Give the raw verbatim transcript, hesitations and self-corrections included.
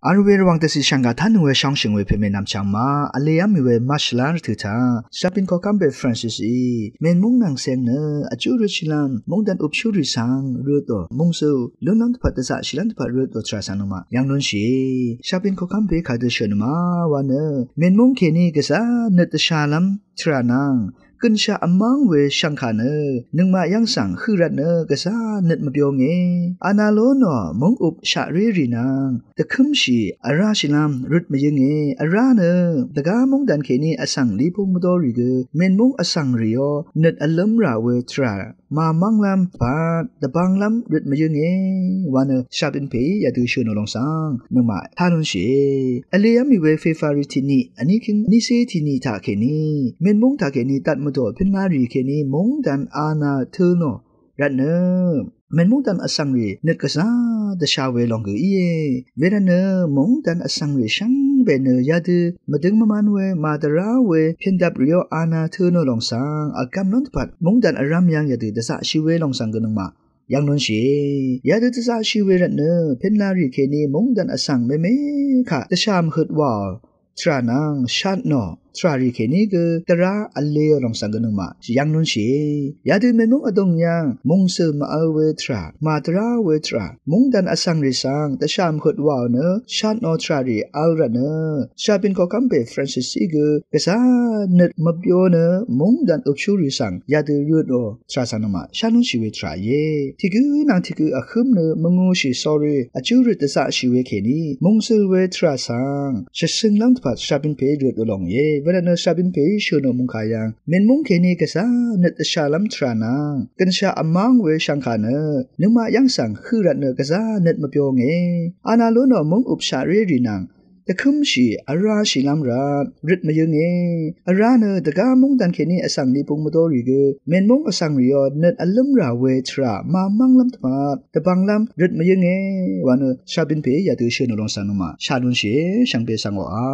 Arwe rvwàng dvcì shv̀ngkà tánøng we shóngshø̀ng we pèmè nvmchv̀ng ma vlev́m mì we mashvlá rvtø̀ taq shvbin koqkv́m pè Francis í mènmúng nvng ceng nø vjú røtshìlv́m móngdan upshúrì svng røtò mòngsøl lúnlv́m dvpvt dvzaqshìlv́m dvpvt røtò tvrà svng nøngmaq yv̀ng lúnshìe. Shvbin koqkv́m pè kàdø shø̀ nøngmaq wa nø mènmúng kèní gvzà nøt dvshàlv́m tvrà nvng gønshaq vmv́ng we shv̀ngkà nø nøngmaq yv́ng svng høq rvt nø gvzà nøt mvbyo nge. Anā ló nò múng up shaqrérì nvng dvkǿmshì vrá shìlv́m røt mvyǿnge. Vrá nø dvgá móngdan kèní vsvng lipung mvdórì gø mènmúng vsvng rìó nøt vlǿmrà we tvrà màmv́nglv́m dvpvt dvbvnglv́m røt mvyǿnge wa nø shvbin pèí yadø shø̀ nò lòng svng nøngmaq tá lúnshìe. Vlev́m mì we February tiqni vní kíng vnícé tiqni taqkèní mènmúng taqkèní dvt mvdò pínlá rì kèní móngdan anā tø̄ nò rvt nø mènmúngdan vsvng rì nøt gvzà dvsha we lòng gø íe. Wervt nø móngdan vsvng rì shvngbe nø yadø mvdøng mvman we màdvrá we pyndvp rìó anā tø̄ nò lòng svng vgvm lón dvpvt móngdan vrv́m yv́ng yadø dvzaqshì we lòng svng gø nøngmaq yv̀ng lúnshìe. Yadø dvzaqshì we rvt nø pínlá rì kèní móngdan vsvng mème kaq dvshà mvhøt waò tvrà nvng shat nò tvrà rì kèní gø dvrá vleò lòng svng gø nøngmaq yv̀ng lúnshìe. Yadø mènmúng vdùng yv́ng mòngsøl màvl we tvrà màdvrá we tvrà móngdan vsvng rì svng dvshà mvhøt waò nø shat nò tvrà rì vl rvt nø shvbin koqkv́m pè Francis í gø gvzà nøt mvbyo nø móngdan upshúrì svng yadø røtò tvrà svng nøngmaq shá lúnshì we tvrà íe. Tiqgǿ nvng tiqgǿ vhǿm nø mvngūshì sórí vjú røt dvzaqshì we kèní mòngsøl we tvrà svng shvshønglv́m dvpvt shvbin pè røtò lòng íe. Wervt nø shvbin pèí shø̀ nò mòngkà yv́ng mènmúng kèní gvzà nøt dvshàlv́m tvrà nvng gønshaq vmv́ng we shv̀ngkà nø nøngmaq yv́ng svng høq rvt nø gvzà nøt mvbyo nge. Anā ló nò múng up shaqrérì nvng dvkǿmshì vrá shìlv́m rvt røt mvyǿnge. Vrá nø dvgá móngdan kèní vsvng lipung mvdórì gø mènmúng vsvng rìó nøt vlǿmrà we tvrà màmv́nglv́m dvpvt dvbvnglv́m røt mvyǿnge wa nø shvbin pèí yadø shø̀ nò lòng svng nøngmaq shá lúnshìe. Shvngbe svng oqà